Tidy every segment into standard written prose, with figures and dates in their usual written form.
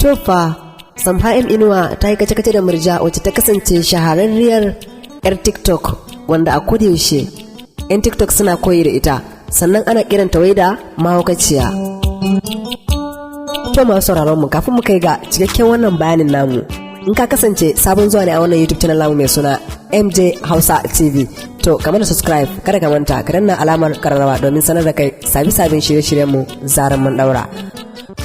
To fa, Samha M Inuwa ta yi kace-kace da Murja, wacce ta kasance shahararriyar 'yar TikTok, wanda a kodayaushe 'yan TikTok suna koyi da ita, sannan ana kiranta wai da mahaukaciya. To, masu sauraron mu, kafin mu kai ga cikakken wannan bayanin namu, in ka kasance sabon zuwa ne a wannan YouTube channel namu mai suna MJ Hausa TV, to ka mana subscribe, kada ka manta ka danna alamar kararrawa domin sanar da kai sabi-sabin shirye-shiryen mu zaran mun daura.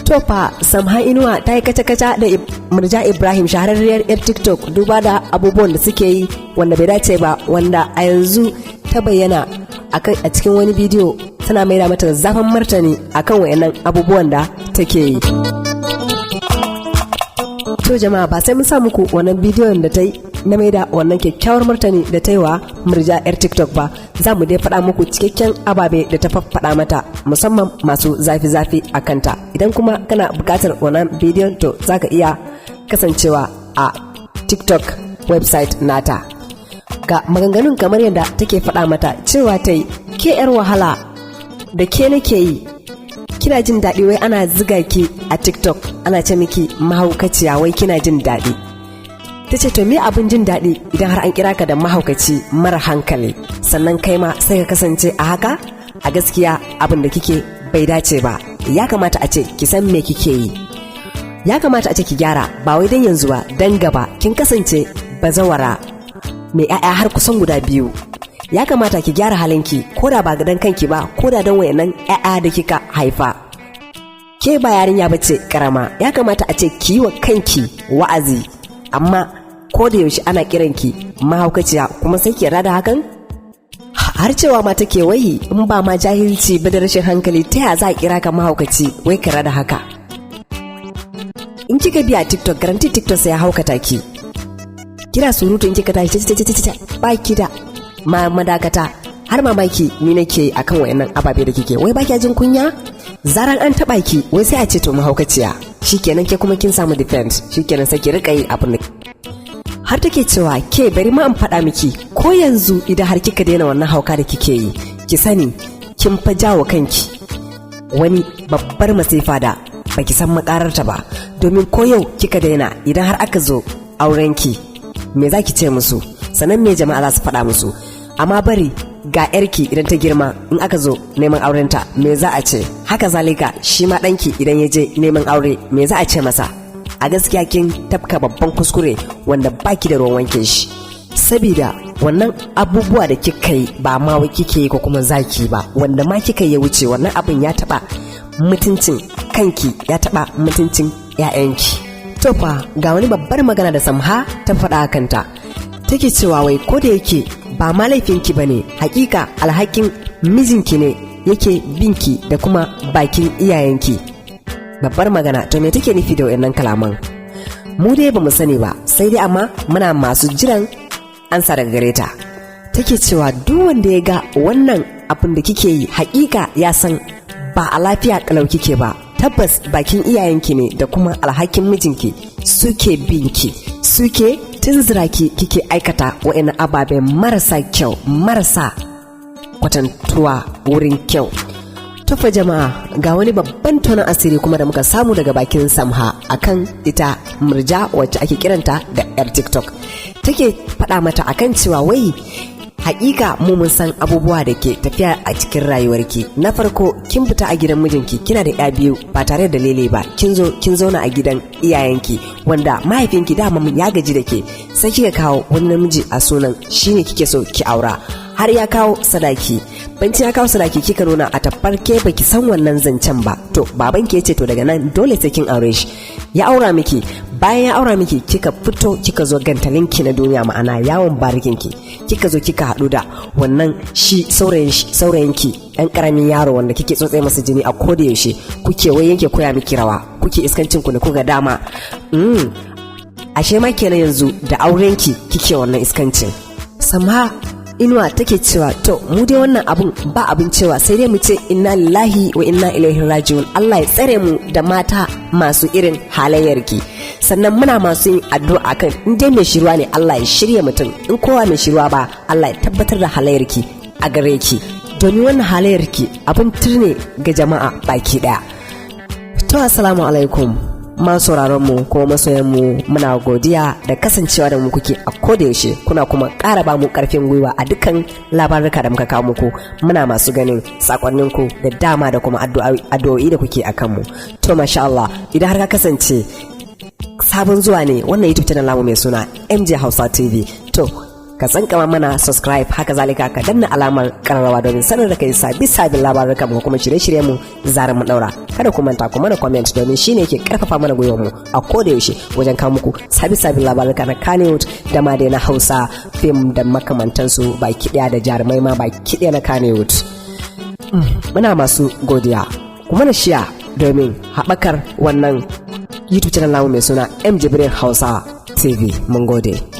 To fa, Samha Inuwa ta yi kaca-kaca da Murja Ibrahim, shahararriyar 'yar TikTok, duba da abubuwan da suke yi wanda bai dace ba, wanda a yanzu ta bayyana akan a cikin wani bidiyo tana maida mata zafin martani akan wayannan abubuwan da take yi. To jama'a, ba sai mun sa muku wannan bidiyon da ta yi na maida wannan kyakkyawar martani da ta yi wa Murja 'yar TikTok ba, za mu dai faɗa muku cikakken ababe da ta faɗa mata, musamman masu zafi-zafi a kanta. Idan kuma kana buƙatar wannan bidiyon, to za ka iya kasancewa a TikTok website nata. Ga maganganun kamar yadda take faɗa mata, cewa ta yi, "Ke 'yar wahala da ke nake yi, kina jin daɗi wai ana ziga ki a TikTok, ana ce miki mahaukaciya, wai kina jin daɗi." Ta ce, "To me abin jin daɗi idan har an kira ka da mahaukaci, mara hankali, sannan kai ma sai ka kasance a haka? A gaskiya abin da kike bai dace ba. Ya kamata a ce ki san me kike yi. Ya kamata a ce ki gyara, ba wai dan yanzu ba, dan gaba. Kin kasance bazawara mai 'ya'ya har kusan guda biyu. Ya kamata ki gyara halinki, ko da ba dan kanki ba, ko da dan wayannan 'ya'ya da kika haifa. Ke ba yarinya bace karama, ya kamata a ce ki yi wa kanki wa'azi, amma ko da yaushe ana kiranki mahaukaciya, kuma sai ki yarda da hakan." Har cewa ma take wai, "In ba ma jahilci ba da rashin hankali, ta ya za a kira ka mahaukaci, wai ka da haka? In kika biya TikTok, guarantee TikTok sai ya haukata ki. Kina surutu, in kika tashi ta ba ki da ma madakata. Har mamaki ni nake akan wayannan ababe da kike. Wai ba kya jin kunya? Zaran an taba ki, wai sai a ce to mahaukaciya. Shikenan, ke kuma kin samu defense, shikenan sai ki rika yi abin." Har take cewa, "Ke, bari ma in faɗa miki, ko yanzu idan har kika daina wannan hauka da kike yi, ki sani kin fa jawo kanki wani babbar masifa da baki san makararta ba. Domin ko yau kika daina, idan har aka zo aurenki, me za ki ce musu? Sannan me jama'a za su faɗa musu? Amma bari ga yarki idan ta girma, in aka zo neman aurenta, me za a ce? Haka zalika shi ma ɗanki idan ya je neman aure, me za a ce masa? A gaskiya kin tafka babban kuskure wanda baki da ruwan wanke shi, sabida wannan abubuwa da kika yi, ba ma wai kike yi ko kuma zaki ba, wanda ma kika yi wuce, wannan abin ya taɓa mutuncin kanki, ya taɓa mutuncin 'ya'yanki." To fa, ga wani babbar magana da Samha ta faɗa kanta. Take cewa wai ko da yake ba ma laifinki ba ne, hakika alhakin mijinki ne yake binki da kuma bakin iyayenki. Babbar magana. To, me take nufi da wayannan kalaman? Mu dai bamu sani ba, sai dai amma muna masu jiran ansa daga gare ta. Take cewa, "Duk wanda ya ga wannan abin da kike yi, hakika ya san ba a lafiya kalau kike ba. Tabbas bakin iyayenki ne da kuma alhakin mijinki suke binki, suke tunzura ki kike aikata wa'annan ababe marasa kyau, marasa kwatantuwa wurin kyau." To fa jama'a, ga wani babban tonon asiri kuma da muka samu daga bakin Samha akan ita Murja, wacce ake kiranta da 'yar TikTok. Take faɗa mata akan cewa wai hakika mu mun san abubuwa da ke tafiya a cikin rayuwarki. Na farko, kin fita a gidan mijinki, kina da ya biyu, ba tare da dalili ba, kin zo kin zauna a gidan iyayenki, wanda mahaifinki dama ya gaji da ke, sai kika kawo wani namiji a sunan shine kike so ki aura, har ya kawo sadaki. Bancin ya kawo sadaki, kika nuna a tabbar ke baki san wannan zancen ba. To baban ki yace to daga nan dole sai kin aure shi, ya aura miki. Bayan ya aura miki, kika fito kika zo gantalinki na duniya, ma'ana yawon barikinki, kika zo kika haɗu da wannan shi saurayinki, ɗan ƙaramin yaro wanda kike tsotse masa jini a koda yaushe, kuke wai yake koya miki rawa, kuke iskancin ku da kuka dama. Ashe ma kenan yanzu da aurenki kike wannan iskancin." Samha Inuwa take cewa, "To mu dai wannan abun ba abin cewa, sai dai mu ce inna lillahi wa inna ilaihi raji'un. Allah ya tsare mu da mata masu irin halayyarki. Sannan muna masu yin addu'a kan in dai mai shirwa ne, Allah ya shirya mutum. In kowa mai shirwa ba, Allah ya tabbatar da halayyarki a gare ki, domin wannan halayyarki abin turne ga jama'a baki daya." To, assalamu alaikum. Masu mu kuma masoyan mu, muna godiya da kasancewa da mu kuke a koda yaushe. Kuna kuma ƙara ba mu ƙarfin gwiwa a dukkan labaruka da muka kawo muku. Muna masu ganin sakonninku da dama da kuma addu'o'i da kuke akan mu. To, masha Allah, idan har ka kasance sabon zuwa ne wannan YouTube channel namu mai suna MJ Hausa TV, to ka tsankama mana subscribe, haka zalika ka danna alamar kararrawa domin sanar da kai sabi sabin labarukan mu kuma shirye-shiryen mu zarar mu daura. Kada ku manta ku mana comment, domin shine yake karfafa mana gwiwar mu a koda yaushe wajen kawo muku sabi sabin labaruka na Kannywood da ma dai na Hausa film da makamantansu baki daya, da jarumai ma baki daya na Kannywood. Muna masu godiya. Kuma na share domin haɓakar wannan YouTube channel namu mai suna M Jibril Hausa TV. Mun gode.